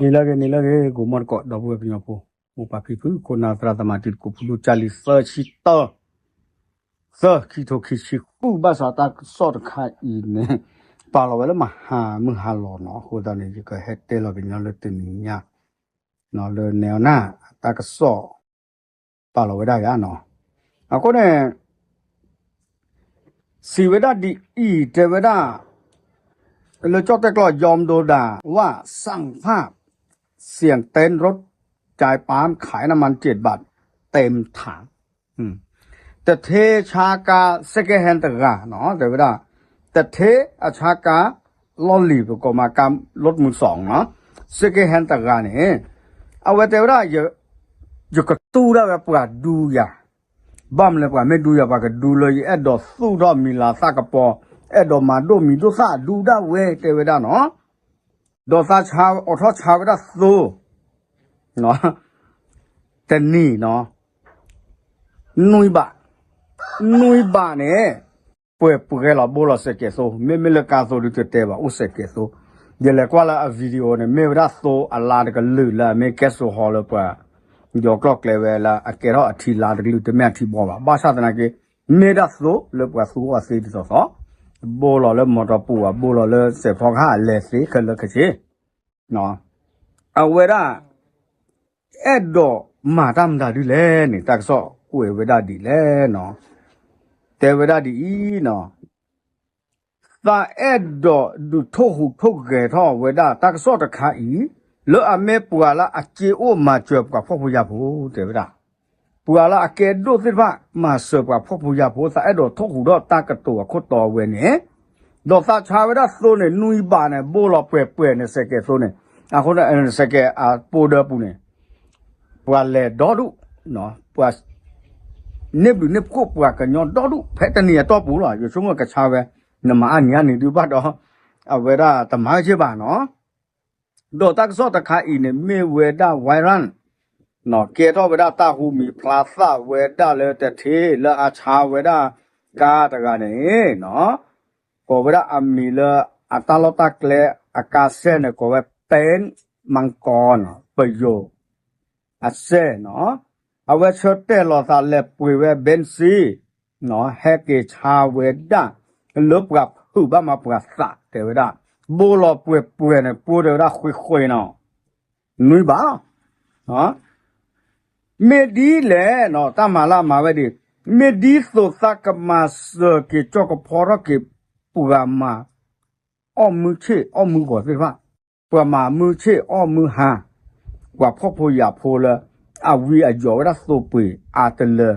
နံၤလၢအဂ့ၤ နံၤလၢအဂ့ၤ ကိးမီၢ်တကိး ဒီပုၢ်ဝဲၢ်ကညီဖိ မိၢ်ပၢ်ဖံဖု ခိၣ်နၢ်သရၣ်သမါ တံၤသကိးဖိဒိၣ် ကၢ်လံၤသၢဆံတၢ သၢ ခံထိခံဆံဃု ဘၣ်ဆၣ်တၢ်ကစီၣ်တခါအံၤန့ၣ် ပာ်လီၤဝဲလၢမဟါမုၢ်ဟါလီၤနီၤ. အဃိသတးန့ၣ် ယကဟဲတဲလီၤကညီလၢတနံၤညါ လၢနဲအီနၢ် တၢ်ကစီၣ် ပာ်လီၤဝဲဒၣ်ယါနီၤ. အဃိန့ၣ် စံးဝဲဒၣ်ဒ်အံၤ တဲဝဲဒၣ် လၢကၠီၣ်တဲၣ်ကျီၢ် ယီမဒိဒၣ်ဝၣ်စၣ်ဖၣ် စံၣ်တဲၣ်ရူတ်ၣ် ကၠဲပၣ် ခးနမၣ်တ့ၢ်ဘၣ် တ့ၢ်ထၣ် တထ့ဆါကါ second hand တဂၤနီၤ တဲဝဲဒၣ် တထ့အဆါကါ လီၢ်လံၤ ပကိးမးကါ รถมือสองနီၤ second hand တဂၤန့ၣ် အဝဲတဲဝဲဒၣ် ယကတူၢ်ဒၣ်ဝဲပှၤဒူယၤ ဘၣ်မနုၤလဲၣ် ပှၤမ့ၢ်ဒူယၤ ပှၤကဒူလၢယအဲၣ်ဒိးသူၣ်ထီၣ်မံၤလၤသၣ်ကပီၤ အဲၣ်ဒိးမၤဒိၣ်မံၤဒိၣ်သၣ်ဒူဒၣ်ဝဲ တဲဝဲဒၣ်နီၤ. ဒီးသးဆါအိးထီၣ်ဆါဝဲဒၣ်သိ တနံၤနီၤ နွံဘး နွံဘးန့ၣ် ပှဲၤပှဲၤလီၤ ဘိလီၤစဲးကဲးသိ မ့မ့ၢ်လၢကါသိဒုးတတဲဘၣ် အိၣ်စဲးကဲးသိ ယလဲၤကွၢ်လၢအ video န့ၣ် မ့ၢ်ဝဲဒၣ်သိအလါတကလုာ်လၢအမ့ၢ်ကဲစိဟီလၢပှၤ ယီၤကျီၢ်ကျဲဝဲလၢအကဲထီၣ်အထံလါတကလုာ် တမ့ၢ်အထံဘီဘၣ် ဘၣ်ဆၣ်သနာ်က့ မ့ၢ်ဒၣ်သိလၢပှၤသူအီၤသ့ဒ်သိးသိး ဘိလီၤလၢမီတီပူၤဘၣ် ဘိလီၤလၢစဲးဖီကဟၣ်အလဲၤသ့ခဲလၢာ်ခဲဆ့ အဝဲဒၣ် အဲၣ်ဒိးမၤတၢ်မတၤဒ်လဲၣ်န့ၣ် တၢ်ကစီၣ်ကွဲးဝဲဒၣ်ဒ်လဲၣ်နီၤ တဲဝဲဒၣ်ဒ်အံၤနီၤ သးအဲၣ်ဒိးဒုးထိၣ်ဟူးထိၣ်ဂဲၤထီၣ်ဝဲဒၣ်တၢ်ကစီၣ်တခါအံၤ လၢအမ့ၢ်ပှၤလၢအစ့အိၣ်မၤစၢၤပှၤဖှီၣ်ဖိယာ်ဖိ တဲဝဲဒၣ် ပှၤလၢအကဲဒိၣ်သ့ၣ်တဖၣ် မၤစၢၤပှၤဖှီၣ်ဖိယာ်ဖိ သးအဲၣ်ဒိးထိၣ်ဟူးထီၣ်တၢ်ကတိၤအခိၣ်တီဝဲန့ၣ် ဒီးသးဆါဝဲဒၣ်သိန့ၣ် နွံဘးန့ၣ် ဘိလီၤပှဲၤပှဲၤန့ၣ် စဲးကဲးသိန့ၣ် အဃိန့ၣ် စဲးကဲးအပူၤဒၢပူၤန့ၣ် ပှၤလဲၤဒီဒူၣ် ပှၤ န့ၢ်ဘျုးန့ၢ်ဖှိၣ်ပှၤကညီဒီဒူၣ် ဖဲတနံၤအတီၢ်ပူၤလီၤ ယဆိကမိၣ်ကဆါဝဲ နမၤအါနံၤအါနံၤဒုးဘၣ်ဒီး အဝဲဒၣ်တမၤက့ၤဘၣ်နီၤ ဒီးတၢ်ကစီၣ်တခါအံၤန့ၣ် မ့ၢ်ဝဲဒၣ် viral ကဲထီၣ်ဝဲဒၣ်တၢ်ဟူမံၤဖျါသးဝဲဒၣ်လၢတထ့လၢအဆါဝဲဒၣ်ကါတဂၤန့ၣ်နီၤ ကိးဝဲဒၣ်အမံၤလၢအတၢ်လီၢ်တၢ်ကျဲအကါစဲန့ၣ် ကိးဝဲ ပဲမၢကီနီၤ ပယိၤ အစဲနီၤ အဝဲဆၢတဲာ်လီၤသးလဲၤပှ့ၤဝဲ ဘ့ၣ်စံ ဟဲက့ၤဆါဝဲဒၣ် လၢပှၤဖုးဘၣ်မၤပှၤသးတဲဝဲဒၣ် ဘိလီၤပှဲၤပှဲၤန့ၣ် ပှိၢ်တဲဝဲဒၣ်ဃ့ဃ့နီၤ နွံဘးလီၤ မ့ၢ်ဒ်လဲၣ်နီၤ တၢ်မၤလၢအမၤဝဲဒၣ် မ့ၢ်ဒ်သိးသးကမၤစၢၤက့ၤကၠီကဖီထီၣ်က့ၤ ပှၤမၤ အီၣ်မုၢ်ဆ့ၣ်အီၣ်မုၢ်ဂီၤသ့ၣ်တဖၣ် ပှၤမၤမုၢ်ဆ့ၣ်အီၣ်မုၢ်ဟါ ပှၤဖှီၣ်ဖိယာ်ဖိလၢ အဝံအယီၤဝဲဒၣ်သိပှ့ၤအါတလၢ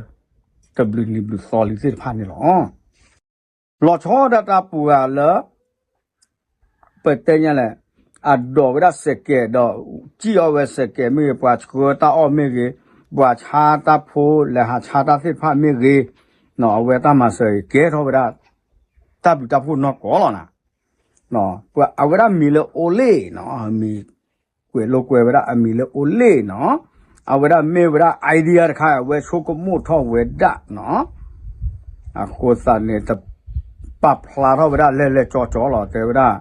တဘျုးနံၤဘျုးသီလံသ့ၣ်တဖၣ်န့ၣ်လီၤ. လီၤဆီဒၣ်တၢ်ပှၤလၢ ပတဲညါလဲၣ် အဒိးဝဲဒၣ်စဲးကဲးဒီး စံၣ်အီၣ်ဝဲစဲးကဲးမ့ၢ်ဂ့ၤ ပှၤဆှၢတၢ်အီၣ်မ့ၢ်ဂ့ၤ ပှၤဆါတၢ်ဖိ လဲၤဟးဆါတၢ်သ့ၣ်တဖၣ်မ့ၢ်ဂ့ၤ အဝဲတၢ်မၤစၢၤအံၤကဲထီၣ်ဝဲဒၣ် တၢ်ဘျုးတၢ်ဖှိၣ်နီၢ်ကီၢ်လီၤနၤ အဝဲဒၣ်မံၤလၢအိလ့ၣ်နီၤ မံၤကွဲးလိာ်ကွဲဝဲဒၣ်အမံၤလၢအိလ့ၣ်နီၤ အဝဲဒၣ်မ့ၢ်ဝဲဒၣ် idea တခါ အဝဲဆိကမိၣ်ထီၣ်ဝဲဒၣ်နီၤ အဃိသတးန့ၣ် ပာ်ဖျါထီၣ်ဝဲဒၣ်လဲၤလဲၤကၠီကၠီလီၤ တဲဝဲဒၣ်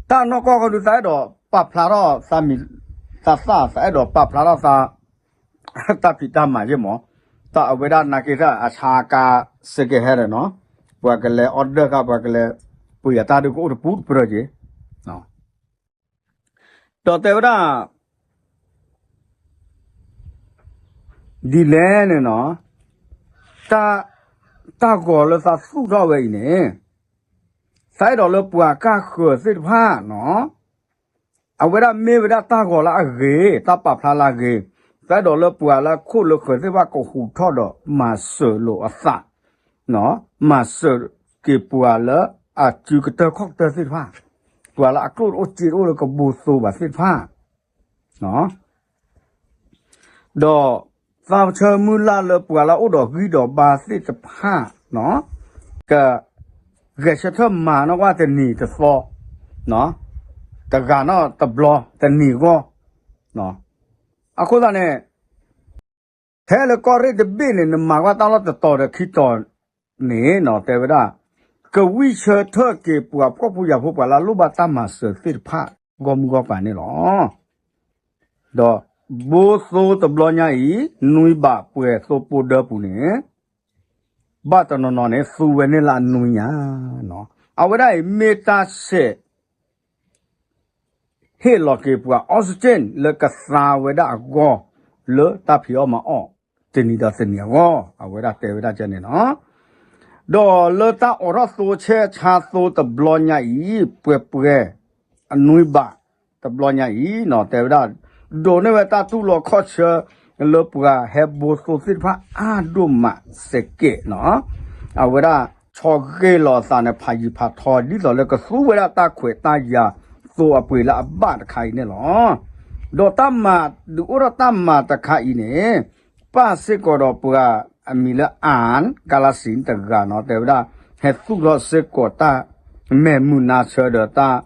တၢ်နီၢ်ကီၢ်ဃီဒုး သးအဲၣ်ဒိးပာ်ဖျါထီၣ်သးမံၤသးသၣ် သးအဲၣ်ဒိးပာ်ဖျါထီၣ်သး တၢ်ဖံးတၢ်မၤယ့ၢ်မး တၢ်အဝဲဒၣ်နာ်က့ၤတၢ်အဆါကါ second hand နီၤ ပှၤကလဲၤ order ခါ ပှၤကလဲၤ ပှ့ၤအတၢ်ဒုးကအိၣ်တပူၤတပြၢၤက့ၤ ဒီးတဲဝဲဒၣ် ဒ်လဲၣ်န့ၣ်နီၤ တၢ် တၢ်ဂီၤလၢသးသူၣ်ထီၣ်ဝဲအံၤန့ၣ် သးအဲၣ်ဒိးလၢပှၤကၢ်ဃၢၤသ့ၣ်တဖၣ်နီၤ အဝဲဒၣ်မ့ၢ်ဝဲဒၣ်တၢ်ဂီၤလၢအဂ့ၤ တၢ်ပာ်ဖျါလၢအဂ့ၤ သးအဲၣ်ဒိးလၢပှၤလၢခိၣ်လၢဃၢၤသ့ၣ်တဖၣ်ကဟူးထီၣ်ဒီးမၤစၢၤလိာ်အသး မၤစၢၤက့ၤပှၤလၢအစုကတၢၢ်ခီၣ်ကတၢၢ်သ့ၣ်တဖၣ် ပှၤလၢအကျိၣ်တအိၣ်စ့တအိၣ်လၢကဘိသိဘၣ်သ့ၣ်တဖၣ် ဒီးသးဆၢမုၢ်လၢ်လၢပှၤလၢအအိၣ်ဒီးဂံၢ်ဒီးဘါသ့ၣ်တဖၣ် က ဂဲၤဆၢထၢၣ်မၤနီၣ်ကွၢ်တနံၤတသီ တဂၤနီၣ်တဘျီ တနံၤဂီၢ် အဃိသတးန့ၣ် ထဲလၢကီၢ်ရ့ၣ်တဘ့ၣ်န့ၣ် နမၤကွၢ်တၢ်လီၢ်တတီၤဒီးခံတီၤန့ၣ်နီၤ တဲဝဲဒၣ် ကဝံၢ်ဆၢထၢၣ်က့ၤပှၤဖှီၣ်ဖိယာ်ဖိပှၤလၢအလိၣ်ဘၣ်တၢ်မၤစၢၤသ့ၣ်တဖၣ် ဂီၢ်မုၢ်ဂီၢ်ပၤန့ၣ်လီၤ. ဒီးဘိသိတဘျီညါအံၤ နွံဘးပှဲၤသိပိဒၢပူၤန့ၣ် ဘၣ်တနီၤနီၤန့ၣ် သူဝဲန့ၣ်လၢအနွံညါ. အဝဲဒၣ်အံၤမ့ၢ်တၢ်ဆဲး ဟ့ၣ်လီၤက့ၤပှၤ oxygen လၢကသါဝဲဒၣ်အဂီၢ် လၢတၢ်ဖံးအီၣ်မၤအီၣ် တနံၤဒီးတနံၤအဂီၢ် အဝဲဒၣ်တဲဝဲဒၣ်ကဲန့ၣ်လီၤ. ဒီးလၢတၢ်အိးထီၣ်သိဆဲးဆါသိတဘျီညါအံၤ ပှဲၤပှဲၤ အနွံဘးတဘျီညါအံၤနီၤ တဲဝဲဒၣ် ဒိးန့ၢ်ဝဲတၢ်တူၢ်လိာ်ခီၣ်ဆၢ လၢပှၤဟဲဘိသိသ့ၣ်တဖၣ်အါဒိၣ်မးစဲးကဲးနီၤ အဝဲဒၣ်ဆီၣ်ဂ့ၤလီၤအသးန့ၣ် ဖးယံၤဖးထီ ဒ်သိးလၢကသူဝဲဒၣ်တၢ်ခွဲးတၢ်ယာ်သိအပှ့ၤလၢအဘၣ်တခါအံၤန့ၣ်လီၤ. ဒီးတၢ်မၤ ဒုးအိၣ်ထီၣ်တၢ်မၤတခါအံၤန့ၣ် ပၣ်စ့ၢ်ကီးဒီးပှၤအမံၤလၢ အၣ် ကါလါစံတဂၤနီၤ တဲဝဲဒၣ် ဟဲသူၣ်ထီၣ်စ့ၢ်ကီးတၢ်မဲာ်မုာ်နါဆၢဒီးတၢ်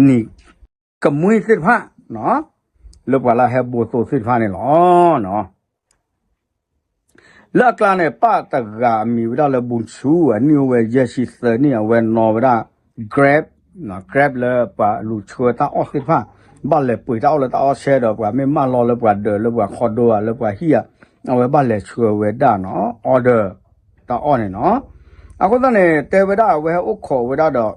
နံၤကမှံသ့ၣ်တဖၣ် လၢပှၤလၢဟဲဘိသိသ့ၣ်တဖၣ်န့ၣ်လီၤ. လၢအကျါန့ၣ် ပၣ်တဂၤအမံၤဝဲဒၣ်လၢ ဘူးဆူ အနံၣ်အိၣ်ဝဲယဲၢ်ဆံသၢနံၣ် အဝဲနီၣ်ဝဲဒၣ် Grab, Grab လၢပှၤလူၤဆှၢတၢ်အီၣ်သ့ၣ်တဖၣ် ဘၣ်လဲၤပှ့ၤတၢ်အီၣ်လၢတၢ်အီၣ်ဆဲဒီး ပှၤမ့ၢ်မၢလီၤလၢပှၤဒၢးလၢပှၤခီဒိဧါ လၢပှၤဟံၣ်ဧါ အဝဲဘၣ်လဲၤဆှၢဝဲဒၣ်နီၤ order တၢ်အီၣ်န့ၣ်နီၤ. အဃိသတးန့ၣ် တဲဝဲဒၣ်အဝဲဟဲအိၣ်ခိးဝဲဒၣ်ဒီး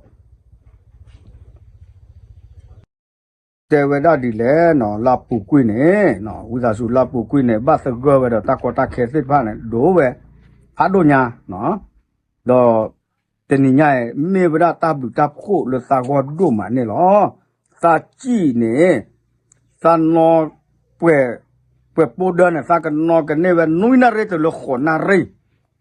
တဲဝဲဒၣ်ဒ်လဲၣ်နီၤ လၢအပူၤကွံာ်န့ၣ် ဝံသးစူၤလၢအပူၤကွံာ်န့ၣ် ဘၣ်သဂၢၢ်ဝဲဒီးတၢ်ကီတၢ်ခဲသ့ၣ်တဖၣ်န့ၣ် ဒိၣ်ဝဲ ဖးဒိၣ်ညါ ဒီးတနံၤညါအံၤ မ့ၢ်ဝဲဒၣ်တၢ်ဘျုးတၢ်ဖှိၣ်လၢသးဂီၢ်ဒိၣ်မးန့ၣ်လီၤ. သးစံၣ်န့ၣ် သးနီၣ်ပှဲၤ ပှဲၤပိဒၢန့ၣ် သးကနီၣ်ကန့ၢ်ဝဲနွံနၣ်ရံၣ်တုၤလၢဃိးနၣ်ရံၣ်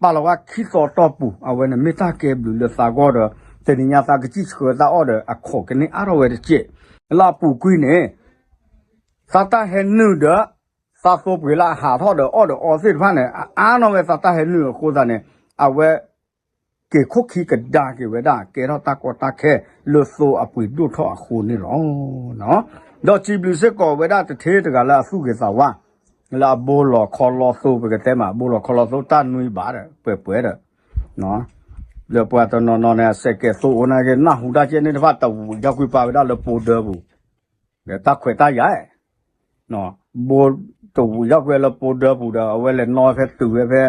ပာ်လီၤဝဲခံသီတီၢ်ပူၤ အဝဲန့ၣ်မ့ၢ်တၢ်ကဲဘျုးလၢသးဂီၢ်ဒီး တနံၤညါသးကစံၣ်ဆှၢတၢ်အီၣ်ဒီး အခီၣ်ကန့ၢ်အါထီၣ်ဝဲတစဲး လၢအပူၤကွံာ်န့ၣ် သးတၢ်ဟဲနုာ်ဒီး သးသိပှ့ၤလၢအဟးထီၣ်ဒီးအီၣ်ဒီးအီသ့ၣ်တဖၣ်န့ၣ် အအါနီၣ်ဝဲသးတၢ်ဟဲနုာ်အဃိသတးန့ၣ် အဝဲ က့ၤခိၣ်ခံကဒါက့ၤဝဲဒၣ် ကဲထီၣ်တၢ်ကီတၢ်ခဲလၢသိအပှ့ၤဒိၣ်ထီၣ်အဃိန့ၣ်လီၤ. ဒီးစံးဘျုးစ့ၢ်ကီးဝဲဒၣ်တထ့တဂၤလၢအသူၣ်ဂ့ၤသးဝါ လၢအဘိလီၤခီလီသိ ပကတဲမး ဘိလီၤခီလီသိတၢ်နွံဘးဒီး ပှဲၤပှဲၤဒီး ဒီးပှၤတနီၤနီၤန့ၣ် အစဲးကဲးသိအိၣ်နာ်က့ နၢ်ဟူတၢ်ကဲန့ၣ်တဖၣ် တဝံးထီၣ်ကွံာ်ပာ်ဝဲဒၣ်လၢပိဒၢပူၤ ဒီးတၢ်ခွဲးတၢ်ယာ် ဘိတဝံးထီၣ်ကွံာ်လၢပိဒၢပူၤဒီး အဝဲလဲၤနီၣ်ဝဲဖဲတုၤဝဲဖဲ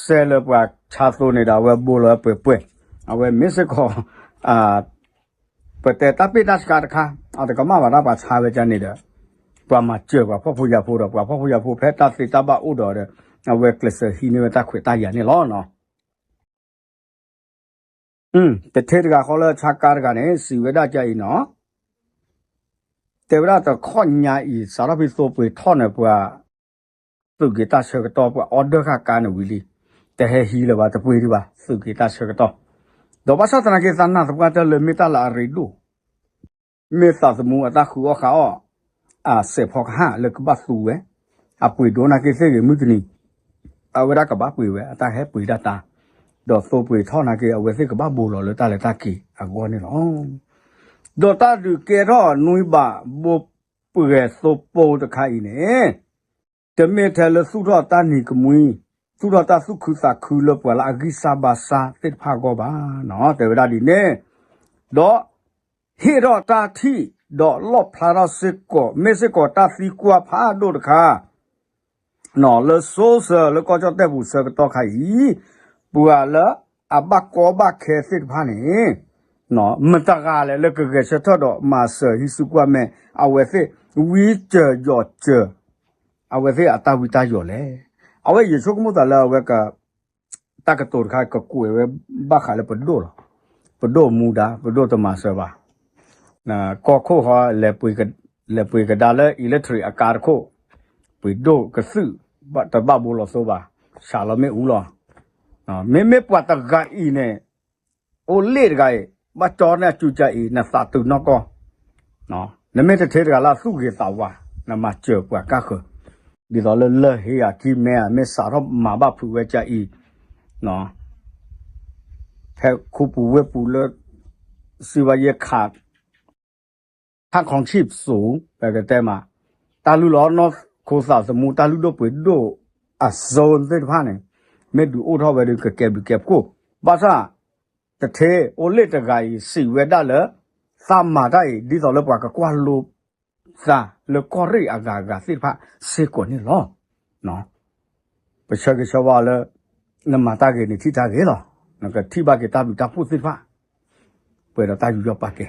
စဲလၢပှၤဆါသိန့ၣ်ဒီး အဝဲဘိလီၤဝဲပှဲၤပှဲၤ အဝဲမ့ၢ်စ့ၢ်ကီး ပတဲတၢ်ပ့ၢ်တၢ်ဆှါတခါ အတကမၣ်ဘၣ်တၢ်ပှၤဆါဝဲဒၣ်န့ၣ်ဒီး ပှၤမၤစၢၤပှၤဖှီၣ်ဖိယာ်ဖိဒီး ပှၤဖှီၣ်ဖိယာ်ဖိဖဲတၢ်သ့တၢ်ဘၣ်အိၣ်ဒီးဒီး အဝဲကျဲးစၢးဟံးန့ၢ်ဝဲတၢ်ခွဲးတၢ်ယာ်န့ၣ်လီၤ. တထ့တဂၤဃီလၢဆါကါတဂၤန့ၣ် စံးဝဲဒၣ်ကအံၤနီၤ တဲဝဲဒၣ်တခီညါအံၤ စးထီၣ်ဖဲသိပှ့ၤထီၣ်န့ၣ် ပှၤသုးက့ၤတၢ်ဆၢကတီၢ် ပှၤအီဒၢၣ်ဃာ်ကါန့ၣ်ဝံၤလံ တဟဲဟံးလၢၤဘၣ် တပှ့ၤဒံးဘၣ် သုးက့ၤတၢ်ဆၢကတီၢ် ဒီးဘၣ်ဆၣ်သနာ်က့ သးနာ်သပှၢ်တၢၢ်လၢမ့ၢ်တၢ်လၢအရ့ဒိၣ် မ့ၢ်သးသမူအတၢ်ဃုအီၣ်ဃုအီၣ် အစဲးဖီကဟၣ်လၢကဘၣ်သူဝဲ အပှ့ၤဒိၣ်နာ်က့သ့ၣ်ဂ့ၤမုၢ်တနံၤ အဝဲဒၣ်ကဘၣ်ပှ့ၤဝဲ အတၢ်ဟဲပှ့ၤဒၣ်တၢ် ဒီးသိပှ့ၤထီၣ်နာ်က့ အဝဲသ့ၣ်ကဘၣ်ဘိလီၤလၢတၢ်လဲၤတၢ်က့ၤအဂီၢ်န့ၣ်လီၤ. ဒီးတၢ်ဒုးကဲထီၣ်နွံဘး ဘိပှဲၤသိပိတခါအံၤန့ၣ် တမ့ၢ်ထဲလၢသူၣ်ထီၣ်တၢ်နံၤကမှံ သူၣ်ထီၣ်တၢ်သူၣ်ခုသးခုလၢပှၤလၢအဂံၢ်စၢ်ဘါစၢ်သ့ၣ်တဖၣ်အဂီၢ်ဘၣ်နီၤ တဲဝဲဒၣ်ဒ်န့ၣ် ဒီးဟ့ၣ်ထီၣ်တၢ်ထံၣ် ဒီးလီၣ်ဖျါထီၣ်စ့ၢ်ကီး မ့ၢ်စ့ၢ်ကီးတၢ်သံကွၢ်ဖးဒိၣ်တခါ လၢစိစၢၤလၢကီၢ်ကၠီၣ်တဲၣ်ပူၤဆၢကတီၢ်ခါအံၤ ပှၤလၢအဘၣ်ကီဘၣ်ခဲသ့ၣ်တဖၣ်န့ၣ် မတၤတဂၤလဲၣ်လၢကဂဲၤဆၢထၢၣ်ဒီးမၤစၢၤဟံးစုကွၢ်မဲာ် အဝဲသ့ၣ် ဝံစၢၤယီၤစၢၤ အဝဲသ့ၣ်အတၢ်ဝံတၢ်ယိာ်လဲၣ်. အဝဲယဆိကမိၣ်သးလၢအဝဲက တၢ်ကတိၤတခါ ကကွဲးဝဲဘၣ်ဃးလၢပဒိၣ်လီၤ. ပဒိၣ်မူဒါ ပဒိၣ်တမၤစၢၤဘၣ်. ကီၢ်ခိၣ်ဃီ လဲၤပှ့ၤကဒါလၢ electric အကါတခိၣ်, ပှ့ၤဒိၣ်ကသုၣ် တဘၣ်ဘိလီၤသိဘၣ်, စးလီၤမ့ၣ်အူလီၤ. မ့မ့ၢ်ပှၤတဂၤအံၤန့ၣ် အိၣ်လ့ၣ်တဂၤအံၤ ဘၣ်ကၠီန့ၢ်အစုကၢ်အံၤ နသးတုၤနီၢ်ကီၢ်, နမ့ၢ်တထ့တဂၤလၢအသူၣ်ဂ့ၤသးဝါ နမၤစၢၤပှၤကါဃၢၤ, ဒ်သိးလၢလၢၢ်ဟ့ယၤကံၢ်မဲဧါ မ့ၢ်စးထီၣ်မၤဘၣ်ဖုးဝဲကၢ်အံၤ ဖဲခူပူၤဝ့ၢ်ပူၤလၢ စံးဘၣ်ယဲခး ခါခီၣ်ဆံၣ်ပစိၤ ပကတဲမး တၢ်လုၢ်လီၤနီၢ်ခိသးသမူ တၢ်လုၢ်ဒိၣ်ပှ့ၤဒိၣ်အစိသ့ၣ်တဖၣ်န့ၣ် မ့ၢ်ဒုးအိၣ်ထီၣ်ဝဲဒီး ကကဲဘျုးကဲဖှိၣ်, ဘၣ်ဆၣ် တထ့အိၣ်လ့ၣ်တဂၤအံၤ စံးဝဲဒၣ်လၢ သးမၤတၢ်အံၤ ဒ်သိးလၢပှၤကကွၢ်လိ သးလၢကီၢ်ရ့ၣ်အဂၤဂၤသ့ၣ်တဖၣ်စ့ၢ်ကီးန့ၣ်လီၤ. ပဆၢဂ့ၤဆၢဝါလၢ နမၤတၢ်ဂ့ၤန့ၣ်ထံၣ်တၢ်ဂ့ၤလီၤ. နကထံၣ်ဘၣ်က့ၤတၢ်ဘျုးတၢ်ဖှိၣ်သ့ၣ်တဖၣ် ပှဲၤဒီးတၢ်ယူးယီၣ်ပာ်ကဲ